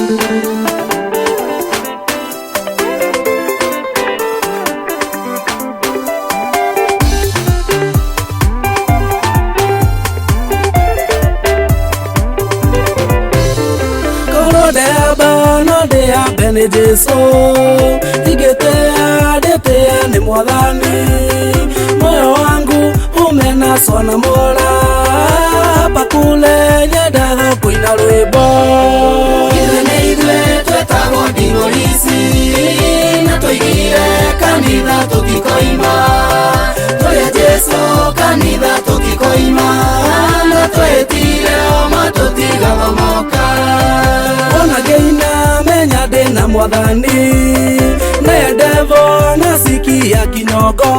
Korwo ndĩamba no ndĩambe nĩ Jesũ, ingĩtĩa ndĩtĩe nĩ Mwathani. Moyo wangu umenaswa na Mola, hapa kule nyendaga kũina rwĩmbo. Ithuĩ nĩ ithuĩ twetagwo nding'orici, na twoigire kanitha tũtikoima. Tũrĩ a Jesũ kanitha tũtikoima, na twĩtire oma tũtigathomoka. Ona ngĩina menya ndĩna Mwathani, naye ndevo nasikia kinyongo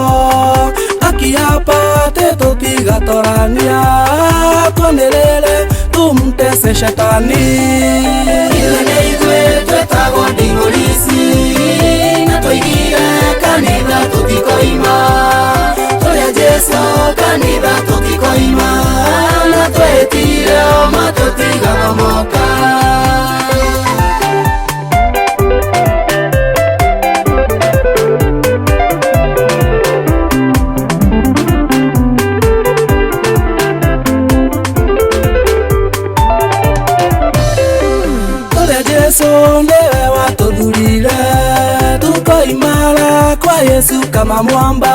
akiapa atĩ tũtigatorania, twanĩrĩre tumtese shetani. Ithuĩ nĩ ithuĩ twetagwo nding'orici, na twoigire kanitha tũtikoima. Tũrĩ a Jesũ kanitha tũtikoima, na twĩtire oma tũtigathomoka. Tũrĩ a Jesũ nĩwe watũthurire, tukoimara kwa Yesu kama mwamba.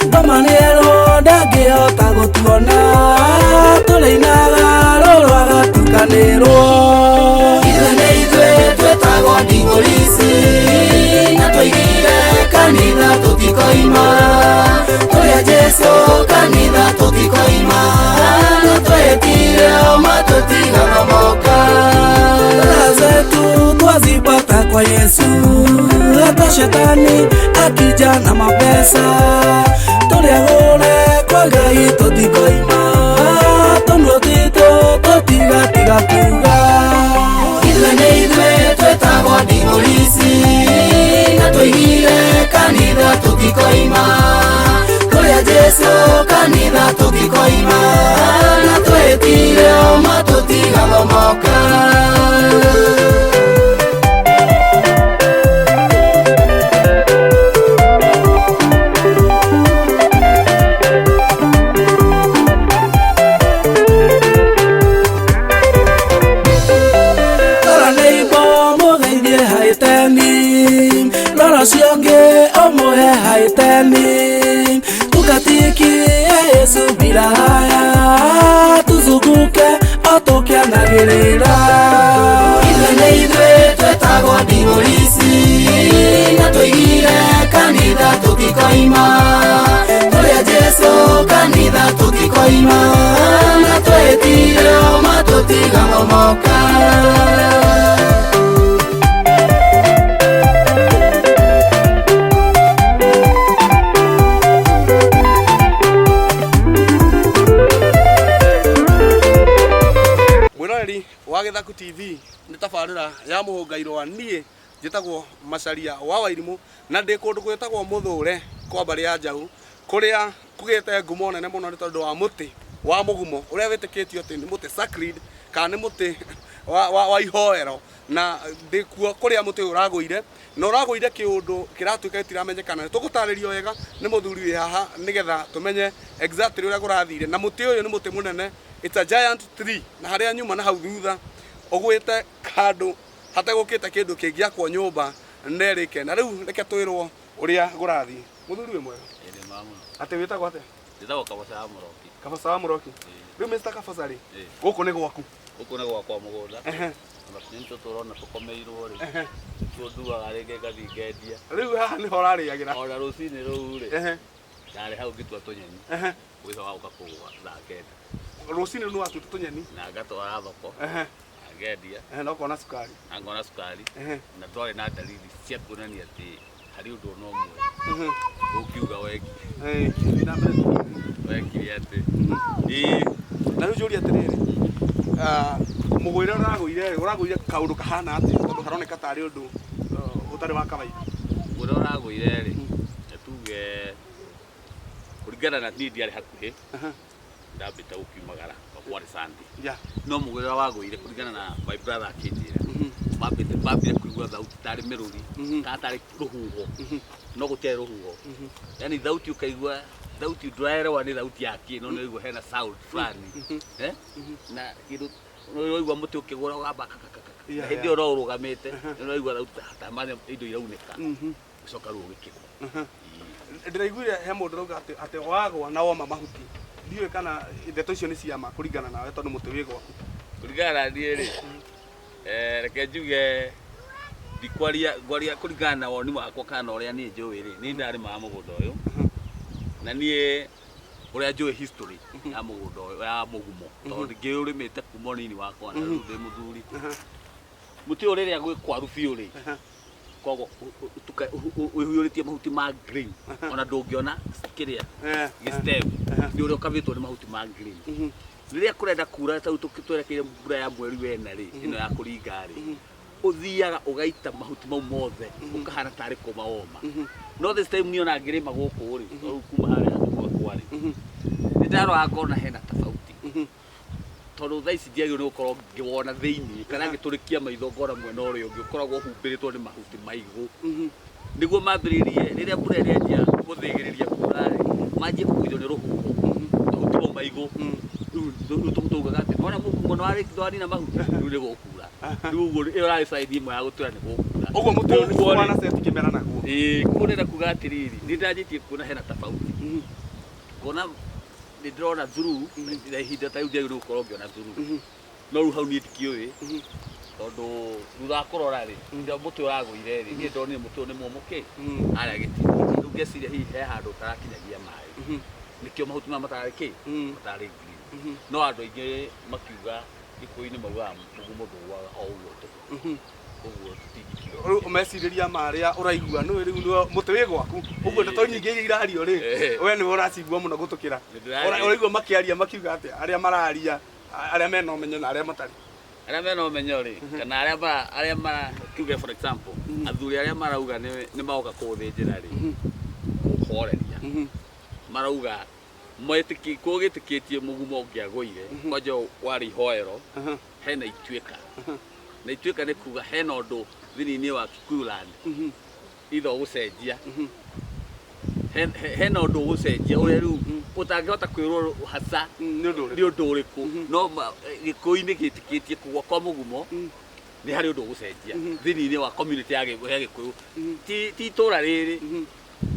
Ngoma nĩerwo ndangĩhota gũtuona, tũrĩinaga rũrũ agatukanĩrwo. Ithuĩ nĩ ithuĩ twetagwo nding'orici, na twoigire kanitha tũtikoima. Tũrĩ a Jesũ kanitha tũtikoima, na twĩtire oma tũtigathomoka. Raha zetu twazipata kwa Yesu, hata shetani akija na mapesa, tũrĩagũre kwa Ngai tũtikoima, tũnua twitũ tũtigatiga kuga. Ithuĩ nĩ ithuĩ twetagwo nding'orici, na twoigire kanitha tũtikoima. Tũrĩ a Jesũ kanitha tũtikoima, na twĩtire oma tũtigathomoka. Rora neighbor mũgeithie haiteni, rora ũcio ũngĩ ũmũhe haiteni, tukatikie Yesu bila haya, tuzunguke o tũkĩanagĩrĩra. Ithuĩ nĩ ithuĩ twetagwo nding'orici, na twoigire kanitha tũtikoima. Tũrĩ a Jesũ kanitha tũtikoima, na twĩtire oma tũtigathomoka. Mwĩroreri wa Gĩthaku TV, nĩ tabarĩra ya mũhũngairwo wa niĩ njĩtagwo Macharia wa Wairimũ, na ndĩ kũndũ gwĩtagwo Mũthũre kwa mbarĩ ya Njaũ, kũrĩa kũgĩte ngumo nene mũno nĩ tondũ wa mũtĩ wa mũgumo ũrĩa wĩtĩkĩtio atĩ nĩ mũtĩ sacred kana nĩ mũtĩ wa ihoero, na ndĩ kuo kũrĩa mũtĩ ũyũ ũragũire, na ũragũire kĩũndũ kĩratuĩka gĩtiramenyekana. Nĩ tũgũtarĩrio wega nĩ mũthuri wĩ haha nĩgetha tũmenye exactly ũrĩa kũrathire. Na mũtĩ ũyũ nĩ mũtĩ mũnene, it's a giant tree, na harĩa nyuma na hau thutha ũgwĩte handũ hategũkĩte kĩndũ kĩngĩakwo nyũmba nerĩke. Na rĩu reke twĩrwo ũrĩa kũrathiĩ. Mũthuri wĩ mwega? Ĩrĩ mama. Atĩ wĩtagwo atĩa? Ndĩtagwo Kaboca wa Mũroki. Kaboca wa Mũroki. Rĩu Mr. Kaboca rĩ, Ĩĩ. gũkũ nĩ gwaku? Gũkũ nĩ gwakwa mũgũnda. Ona tũnyeni tũtũ ũrona tũkomeirwo rĩ, nĩtuo nduaga rĩngĩ ngathiĩ ngendia. Rĩu haha nĩho ũrarĩagĩra? Ona rũcinĩ rũu rĩ, ndarĩ hau ngĩtua tũnyeni. Wĩra wa gũka kũgũa thaa 9. Rũcinĩ rũu nĩwatuĩte tũnyeni? Na ngatwara thoko. Na ngendia. Na ũkona cukari. Na ngona cukari. Na twarĩ na dalili cia kuonania atĩ harĩ ũndũ ona ũmwe ũngiuga wekire atĩ. Na rĩu njũrie atĩrĩrĩ, mũgũĩre ũragũire rĩ, ũragũire kaũndũ kahana atĩa? Tondũ haroneka tarĩ ũndũ ũtarĩ wa kawaida. Mũgũĩre ũragũire rĩ, nĩ tuge kũringana na niĩ ndiarĩ hakuhĩ, ndambĩte gũkiumagara tondũ kwarĩ Sunday. No mũgũĩre ũrĩa wagũire kũringana na my brother akĩnjĩra, Mambire kũigua thauti tarĩ mĩrũri kana tarĩ rũhuho, no gũtiarĩ rũhuho. Yani thauti ũkaigua thauti ndũraerewa nĩ thauti ya kĩ, no nĩ ũraigua hena sound fulani. Eh? Na kĩndũ ũraigua mũtĩ ũkĩgũra ũgamba kakakaka. Na hĩndĩ ĩyo no ũrũgamĩte, nĩ ũraigua thauti ta indo iraunĩka. Ũcoka rĩu ũgĩkĩgwa. Ndĩraiguire he mũndũ ũrauga atĩ wagwa na woma mahuti. Ndiũĩ kana ndeto icio nĩ ciama kũringana nawe tondũ mũtĩ wĩ gwaku. Kũringana na niĩ rĩ, reke njuge ndikwaria, ngwaria kũringana na woni wakwa kana na ũrĩa niĩ njũĩ rĩ, niĩ ndarĩmaga mũgũnda ũyũ na niĩ ũrĩa njũĩ history ya mũgũnda ũyũ ya mũgumo, tondũ ngĩũrĩmĩte kuma ũnini wakwa na rĩu ndĩ mũthuri. Mũtĩ ũyũ rĩrĩa gwĩ kwaru biũ rĩ, koguo ũihũrĩtie mahuti ma green, ona ndũngĩona kĩrĩa gĩ stem nĩ ũrĩa ũkabĩtwo nĩ mahuti ma green. Rĩrĩa kũrenda kura ta rĩu twerekeire mbura ya mweri wena rĩ, ĩno ya kũringa rĩ, ũthiaga ũgaita mahuti mau mothe ũkahana tarĩ kũma woma. No this time niĩ ona ngĩrĩma gũkũ rĩ, rĩu kuma harĩa gwakwa rĩ, nĩ ndarora ngona hena tofauti, tondũ thaa ici ndiagĩrĩirwo nĩ gũkorwo ngĩwona thĩinĩ kana ngĩtũrĩkia maitho ngona mwena ũrĩa ũngĩ ũkoragwo ũhumbĩrĩtwo nĩ mahuti maigũ. Nĩguo mambĩrĩrie rĩrĩa mbura ĩrĩanjia gũthĩgĩrĩria kura rĩ, manjie kũgũithio nĩ rũhuho mahuti mau maigũ. Rĩu tũugaga atĩ nĩwona mũgumo nĩwanina mahuti, rĩu nĩ gũkura. Rĩu ũguo ĩyo ĩrarĩ sign ĩmwe ya gũtwĩra nĩ gũkura. Ũguo mũtĩ ũyũ nĩguo wana set kĩmera naguo. Ĩĩ, koguo ndĩrenda kuga atĩrĩrĩ, nĩ ndanjĩtie kuona hena tofauti, ngona nĩ ndĩrona through na ihinda ta rĩu ndiagĩrĩirwo gũkorwo ngĩona through, no rĩu hau niĩ ndikĩũĩ, tondũ thutha wa kũrora rĩ, rĩrĩa mũtĩ ũragũire rĩ, niĩ ndonire mũtĩ ũyũ nĩ mũmũ kĩ harĩa gĩtina. Rĩu ngeciria hihi he handũ ũtarakinyagia maĩ, nĩkĩo mahuti maya matararĩ kĩ, matararĩ green. No andũ aingĩ makiuga Gĩkũyũ-inĩ maugaga mũgumo ndũgũaga o ũguo tũhũ, ũguo tũtingĩkiuga. Rĩu mecirĩria marĩa ũraigua nĩwe rĩu nĩwe mũtĩ wĩ gwaku, ũguo ndeto nyingĩ iria irario rĩ, we nĩwe ũracigua mũno gũtũkĩra. Ũraigua makĩaria makiuga atĩa, arĩa mararia, arĩa mena ũmenyo na arĩa matarĩ? Arĩa mena ũmenyo rĩ, kana arĩa mara tuge for example athuri arĩa marauga nĩ magoka kũũthĩnjĩra rĩ, kũũhoreria, marauga kũgĩtĩkĩtie mũgumo ũngĩagũire kwanja warĩ ihoero hena ituĩka, na ituĩka nĩ kuga hena ũndũ thĩinĩ wa Kikuyu land itha ũgũcenjia, hena ũndũ ũgũcenjia ũrĩa rĩu ũtangĩhota kwĩrwo hasa nĩ ũndũ nĩ ũndũ ũrĩkũ, no Gĩkũyũ-inĩ gĩtĩkĩtie kũgwa kwa mũgumo nĩ harĩ ũndũ ũgũcenjia thĩinĩ wa community ya Gĩkũyũ, ti itũra rĩrĩ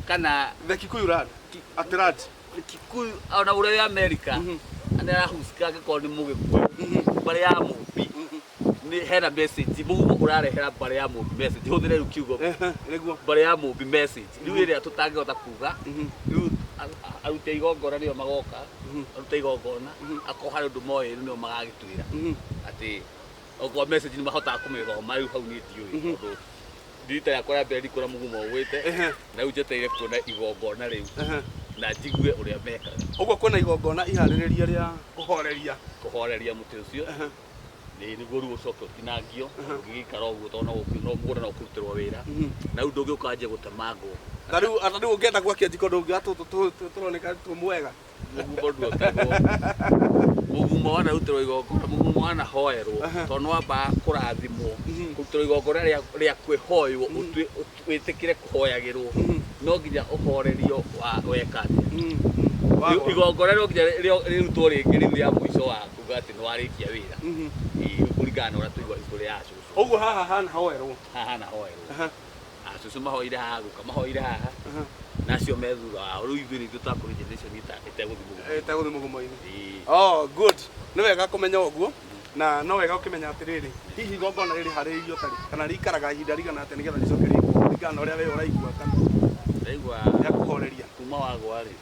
kana the Kikuyu land at large. Kikuyu ona ũrĩa wĩ America nĩ arahusika, angĩkorwo nĩ Mũgĩkũyũ mbarĩ ya Mũmbi nĩ hena message mũgumo ũrarehera mbarĩ ya Mũmbi message, hũthĩre rĩu kiugo Nĩguo mbarĩ ya Mũmbi message rĩu ĩrĩa tũtangĩhota kuga. Rĩu aruti a igongona nĩo magoka aruta igongona, akorwo harĩ ũndũ moĩ rĩu nĩo magagĩtwĩra atĩ okorwo message nĩ mahotaga kũmĩthoma. Rĩu hau niĩ ndiũĩ, tondũ rita rĩakwa rĩa mbere ndikuona mũgumo ũgwĩte, na rĩu njetereire kuona igongona rĩu na njigue ũrĩa mekaga. Ũguo kwĩna igongona iharĩrĩria rĩa kũhoreria. Kũhoreria mũtĩ ũcio nĩ nĩguo rĩu ũcoke ũtinangio, ũngĩgĩikara ũguo tondũ no mũgũnda no ũkũrutĩrwo wĩra na rĩu ndũngĩũka wanjie gũtemangwo. Na rĩu ata rĩu ũngĩenda gwakia njiko ndũngĩoya tũtũ tũroneka tũmwega. Mũgumo nduotagwo, mũgumo wanarutĩrwo igongona, mũgumo wanahoerwo, tondũ nĩ wambaga kũrathimwo kũrutĩrwo igongona rĩa kwĩhoywo, wĩtĩkĩre kũhoyagĩrwo no nginya ũhorerio wa weka atĩa. Wagwa. Igongona no nginya rĩrutwo rĩngĩ rĩu rĩa mũico wa kuga atĩ nĩ warĩkia wĩra. Ĩĩ, kũringana na ũrĩa tũigua history ya cũcũ. Ũguo haha hanahoerwo. Haha hanahoerwo. Acũcũ mahoire haha, guka mahoire haha, na acio me thutha wao. Rĩu ithuĩ nĩ ithuĩ twakũrĩ generation ĩtegũthiĩ mũgumo. Ĩtegũthiĩ mũgumo-inĩ. Ĩĩ. Oh, good, nĩ wega kũmenya ũguo, na no wega ũkĩmenya atĩrĩrĩ, hihi igongona rĩrĩ harĩirio tarĩ kana rĩikaraga ihinda rigana atĩa nĩgetha rĩcoke rĩkwo kũringana na ũrĩa we ũraigua kana Ndaigua rĩa kũhoreria? Kuma wagwa rĩ,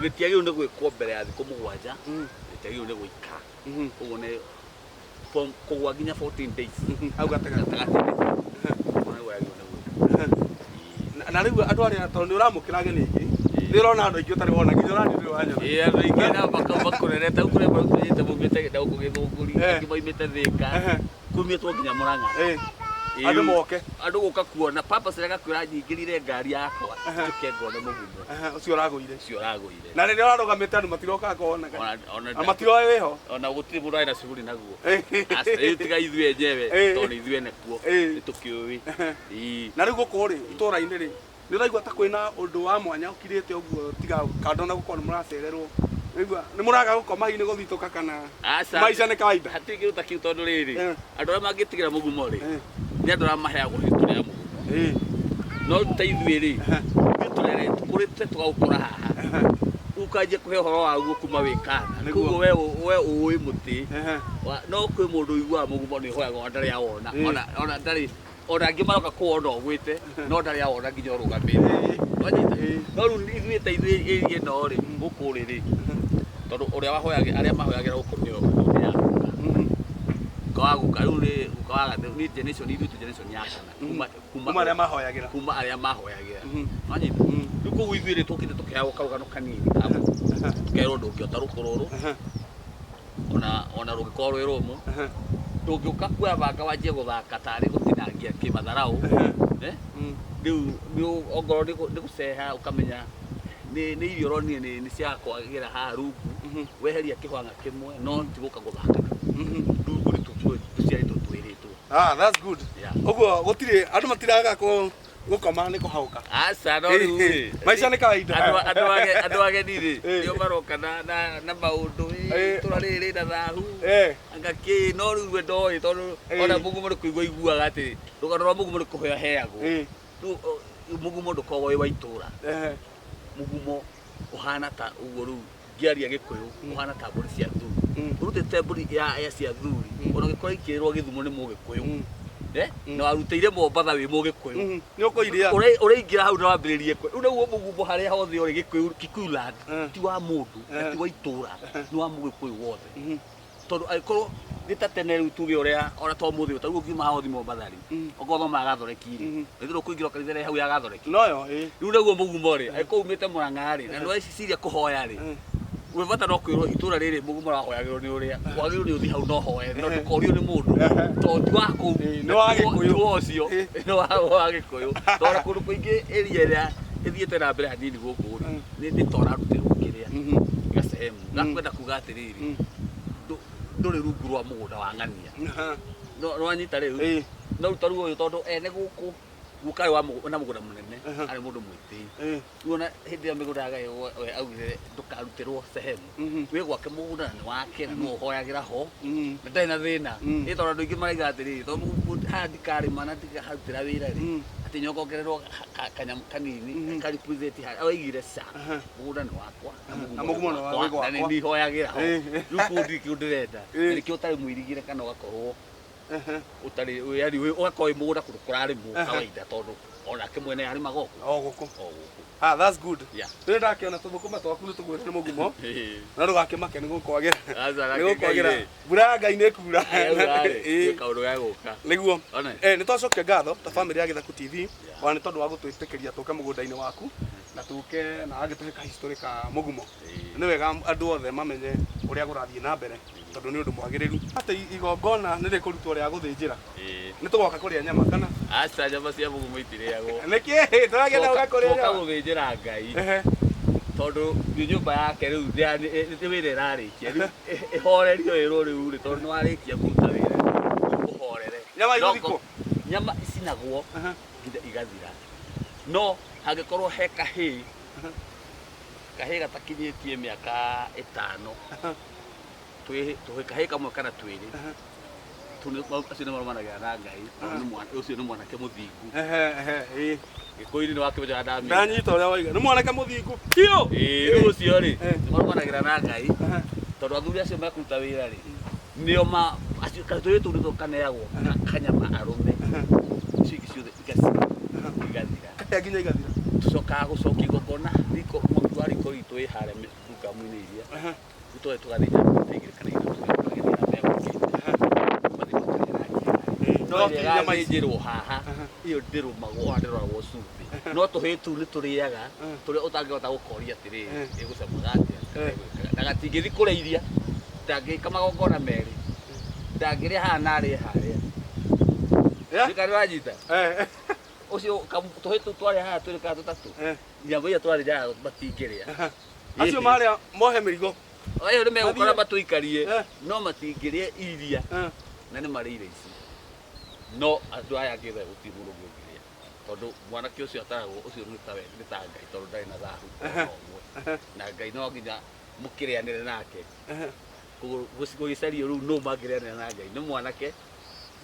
gĩtiagĩrĩirwo nĩ gwĩkwo mbere ya thikũ 7, gĩtiagĩrĩirwo nĩ gũikara. Ũguo nĩ from kũgwa nginya 14 days. Hau gatagatĩ. Gatagatĩ ũguo nĩguo yagĩrĩirwo nĩ gwĩkwo. Na rĩu andũ arĩa, tondũ nĩ ũramũkĩra ageni aingĩ, nĩ ũrona andũ aingĩ ũtarĩ wona, nginya ũrani ndũrĩ wanyona. Ĩĩ, andũ aingĩ na makauma kũnene, ta kũrĩa maumĩte, maumĩte na gũkũ Gĩthũngũri, angĩ maumĩte Thĩka, kumĩtwo nginya Mũrang'a. Andũ moke. Andũ gũka kuona purpose ĩrĩa gakwĩra nyingĩrire ngari yakwa njũke ngone mũgumo. Aha, ũcio ũragũire. Ũcio ũragũire. Na rĩrĩa ũrarũgamĩte andũ matiroka kuona. Ona Na matiroĩ wĩho. Ona gũtirĩ mũndũ arĩ na shughuli naguo. Eh. Aca, rĩu tiga ithuĩ enyewe Eh. tondũ nĩ ithuĩ ene kuo Eh. nĩ tũkĩũĩ. Ĩĩ. Na rĩu gũkũ rĩ, itũũra-inĩ rĩ, nĩ ũraigua ta kwĩna ũndũ wa mwanya ũkirĩte ũguo tiga kando na gũkorwo nĩ mũracererwo. Nĩigua nĩ mũraga gũkoma hihi nĩ gũthitũka kana Aca. maica nĩ kawaida. Hatirĩ kĩndũ ta kĩu tondũ rĩrĩ Eh. andũ arĩa mangĩtigĩra mũgumo rĩ Eh. nĩ andũ arĩa maheagwo history ya mũgumo. Eh. No ta ithuĩ rĩ ithuĩ tũrere tũkũrĩte tũgaũkora haha rĩu ũkanjia kũhe ũhoro waguo kuma wĩ kana. Nĩguo. Koguo we ũĩ mũtĩ. Ehe. No kwĩ mũndũ ũiguaga mũgumo nĩ ũhoyaga ona ndarĩ awona. Eh. Ona ndarĩ ona angĩ maroka kuona ũgwĩte no ndarĩ awona nginya ũrũgamĩte. Wanyita? Eh. No rĩu ithuĩ ta ithuĩ area ĩno rĩ gũkũ rĩ rĩ tondũ ũrĩa wahoyagĩra arĩa mahoyagĩra gũkũ nĩo nĩ ya guka. Guka wa guka rĩu nĩ guka wa gatũ nĩ generation ithuĩ twĩ generation ya kana kuma Kuma arĩa mahoyagĩra. kuma arĩa mahoyagĩra. Mhm. Wanyita? Mhm. Rĩu koguo ithuĩ rĩ tũkĩte tũkĩheagwo karũgano kanini ka mũgumo. Tũkerwo ndũngĩota rũkũ rũrũ ona rũngĩkorwo rwĩ rũmũ ndũngĩũka kuoya banga wanjie gũthaka tarĩ gũtinangia kĩmatharau. Eh? Rĩu nĩ ongorwo nĩ gũceha ũkamenya nĩ irio ũronire nĩ cia kwagĩra haha rungu weheria kĩhwang'a kĩmwe no ti gũka gũthaka naguo. Rungu nĩ tũciarĩtwo twĩrĩtwo. Ah, that's good. Yeah. Ũguo gũtirĩ andũ matiraga gũkoma nĩ kũhaũka. Aca no rĩu rĩ Maica nĩ kawaida. Andũ ageni rĩ Eh. nĩo maroka na maũndũ Eh. itũra rĩrĩ rĩna thahu Eh. anga kĩ no rĩu we ndoĩ tondũ Eh. ona mũgumo nĩ kũigua iguaga atĩ rũgano rwa mũgumo nĩ kũheo heagwo. Eh. Rĩu mũgumo ndũkoragwo wĩ wa itũra. Eh. Mũgumo ũhana ta ũguo rĩu ngĩaria Gĩkũyũ ũhana ta mbũri cia thuri. Ũrutĩte mbũri ya cia thuri ona ũngĩkorwo ikĩrĩrwo Gĩthumo nĩ Mũgĩkũyũ. Eh? Na warutĩire Mombatha wĩ Mũgĩkũyũ. Nĩ ũkũiria. Ũraingĩra hau na wambĩrĩrie kwe. Rĩu naguo mũgumo harĩa hothe ũrĩ Gĩkũyũ Kikuyu land ti wa mũndũ na ti wa itũra nĩ wa Mũgĩkũyũ wothe. Tondũ angĩkorwo nĩ ta tene rĩu tuge ũrĩa ona to mũthĩ ta rĩu ũngiuma haha ũthiĩ Mombatha rĩ okorwo ũthomaga Gathoreki rĩ ĩthĩ ũkũingĩra kanitha ĩrĩa hau ya Gathoreki. Noyo ĩ. Rĩu naguo mũgumo rĩ angĩkorwo umĩte Mũrang'a rĩ na nĩweciria kũhoya rĩ wĩ bata no kwĩrwo itũra rĩrĩ mũgumo ũrahoyagĩrwo nĩ ũrĩa wagĩrĩirwo nĩ ũthiĩ hau na ũhoe no ndũkorio nĩ mũndũ tondũ ti wa kũu Nĩ wa Gĩkũyũ. ti wa ũcio nĩ wa Gĩkũyũ tondũ ona kũndũ kũingĩ area ĩrĩa ĩthiĩte na mbere hanini gũkũ rĩ nĩ ta ũrarutĩrwo kĩrĩa gacehemu gakwenda kuga atĩrĩrĩ ndũrĩ rungu rwa mũgũnda wa ng'ania nĩwanyita rĩu no rĩu ta rĩu ũyũ tondũ ene gũkũ guka arĩ na mũgũnda mũnene arĩ mũndũ mwĩtĩi. Rĩu ona hĩndĩ ĩrĩa mĩgũnda yagaywo we augire ndũkarutĩrwo sehemu wĩ gwake mũgũnda na nĩ wake na nĩwe ũhoyagĩra ho na ndarĩ na thĩna. Ĩ tondũ andũ aingĩ maraiga atĩrĩrĩ tondũ haha ndikarĩma na ndikaharutĩra wĩra rĩ atĩ nyongongererwo kanyamũ kanini ka represent harĩa oigire ca mũgũnda nĩ wakwa Na mũgumo nĩ wakwa wakwa. na nĩ nihoyagĩra ho rĩu kũu ndirĩ kĩndũ ndĩrenda na nĩkĩo ũtarĩ mũirigĩre kana ũgakorwo ũtarĩ yani ũgakorwo wĩ mũgũnda kũndũ kũrarĩmwo kawaida tondũ onake mwene arĩmaga o O gũkũ. O gũkũ. Ah, that's good. Yeah. Rĩrĩa ndakĩona tũthũkũma twaku nĩ tũgwĩte nĩ mũgumo. Na ndũgakĩmake nĩ gũkwagĩra. Aca, Nĩ gũkwagĩra. Mbura ya Ngai nĩ ĩkura. Ĩ kaũndũ gegũka. Nĩguo. One. Eh, nĩ twacokia ngatho ta family ya Gĩthaku TV ona nĩ tondũ wa gũtwĩtĩkĩria tũke mũgũnda-inĩ waku na tũke na agĩtũhe ka history ka mũgumo. Nĩ wega andũ othe mamenye ũrĩa kũrathiĩ na mbere tondũ nĩ ũndũ mwagĩrĩru. Atĩ igongona nĩ rĩkũrutwo rĩa gũthĩnjĩra. Nĩ tũgoka kũrĩa nyama kana? Aca nyama cia mũgumo itirĩagwo. Nĩkĩ? Tũragenda gũka kũrĩa Tũgoka nyama. gũthĩnjĩra Ngai. Tondũ nĩ nyũmba yake rĩu nĩ wĩra ĩrarĩkia rĩu ĩhorerio ĩrwo rĩu rĩ tondũ nĩ warĩkia kũruta wĩra ũhorere. Nyama igũthikwo? Nyama icinagwo nginya igathira. No hangĩkorwo he kahĩĩ kahĩĩ gatakinyĩtie mĩaka ĩtano tũhĩĩ kahĩĩ kamwe kana twĩrĩ acio nĩ marũmanagĩra na Ngai ũcio nĩ mwanake mũthingu. Gĩkũyũ-inĩ nĩ wakĩmenyaga ndamenya. Ndanyita ũrĩa waiga. Nĩ mwanake mũthingu biũ. Ĩĩ rĩu ũcio rĩ nĩ marũmanagĩra na Ngai tondũ athuri acio mekũruta wĩra rĩ nĩo ma acio tũhĩĩ tũu nĩtwo kaneagwo kanyama arũme icio ingĩ ciothe igathira igathira. Karĩa nginya igathira. Tũcokaga gũcokia igongona riko mwaki wa riko ritũ wĩ harĩa ngamu-inĩ iria rĩu tũgathiĩ tũgathĩnja mbũri igĩrĩ kana ithatũ tũgathiĩ na megũkĩte mathiĩ makarĩa na njĩra no ĩrĩa ĩgathĩnjĩrwo haha ĩyo ndĩrũmagwo ona ndĩroragwo cumbĩ no tũhĩĩ tũu nĩ tũrĩaga tũrĩa ũtangĩhota gũkoria atĩrĩrĩ ĩgũcamaga atĩa na gatingĩthiĩ kũrĩa iria ndangĩka magongona merĩ ndangĩrĩa haha na arĩe harĩa Yeah. Nĩ wanyita Eh, ũcio tũhĩ tũu twarĩa haha twĩrĩ kana tũtatũ eh. nyamũ iria twarĩ njaga matingĩrĩa. Acio marĩa mohe mĩrigo. Ayo nĩ megũkora Mathiĩ. matũikarie Eh. no matingĩrĩa iria Eh. na nĩ marĩire ici no andũ aya angĩ othe gũtirĩ mũndũ ũngĩ ũngĩrĩa tondũ mwanake ũcio ataragwo ũcio nĩ tawe nĩ ta Ngai tondũ ndarĩ na thahu ona ũmwe na Ngai no nginya mũkĩrĩanĩre nake. Koguo gũgĩcario rĩu nũ mangĩrĩanĩra na Ngai nĩ mwanake.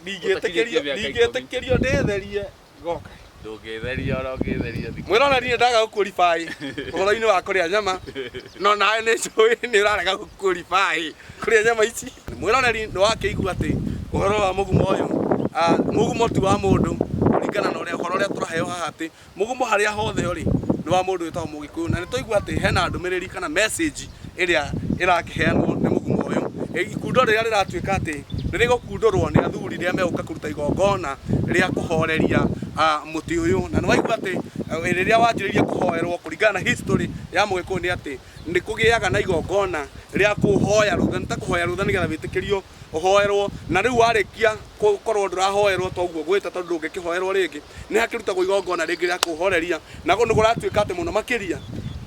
Ndingĩtĩkĩrio Ũtakinyĩtie mĩaka ikũmi. ndingĩtĩkĩrio ndĩtherie goka. Ndũngĩtheria ona ũngĩtheria thikũ. Mwĩroreri nĩ ndaga gũqualify ũhoro-inĩ wa kũrĩa nyama no nawe nĩ njũĩ nĩ ũrarega gũqualify kũrĩa nyama ici. Mwĩroreri nĩ wakĩigua atĩ ũhoro wa mũgumo ũyũ mũgumo ti wa mũndũ kũringana na ũrĩa ũhoro ũrĩa tũraheo haha atĩ mũgumo harĩa hothe ũrĩ nĩ wa mũndũ wĩtagwo mũgĩkũyũ na nĩ twaigua atĩ hena ndũmĩrĩri kana message ĩrĩa ĩrakĩheanwo nĩ mũgumo ũyũ. Ikundo rĩrĩa rĩratuĩka atĩ nĩ rĩgũkundũrwo nĩ athuri rĩrĩa megũka kũruta igongona rĩa kũhoreria mũtĩ ũyũ na nĩ waigua atĩ rĩrĩa wanjĩrĩirie kũhoerwo kũringana na history ya mũgĩkũyũ nĩ atĩ nĩ kũgĩaga na igongona rĩa kũhoya rũtha nĩ ta kũhoya rũtha nĩgetha wĩtĩkĩrio ũhoerwo na rĩu warĩkia gũkorwo ndũrahoerwo toguo gwĩta tondũ ndũngĩkĩhoerwo rĩngĩ nĩ hakĩrutagwo igongona rĩngĩ rĩa kũhoreria na nĩ kũratuĩka atĩ mũno makĩria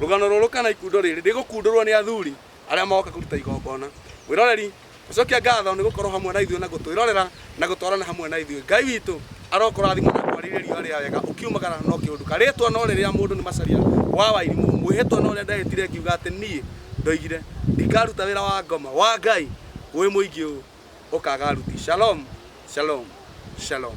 rũgano rũrũ kana ikundo rĩrĩ rĩgũkundũrwo nĩ athuri arĩa moka kũruta igongona. Mwĩroreri gũcokia ngatho nĩ gũkorwo hamwe na ithuĩ na gũtwĩrorera na gũtwarana hamwe na ithuĩ. Ngai witũ arokũrathima na kwarĩrĩria arĩa wega ũkiumagara na ũkĩũnduka. Rĩtwa no rĩrĩa mũndũ nĩ Macharia wa Wairimũ mwĩhĩtwa no ũrĩa ndehĩtire ngiuga atĩ niĩ ndoigire ndikaruta wĩra wa ngoma wa Ngai wĩ mũingĩ ũũ ũkaga aruti. Shalom, shalom, shalom.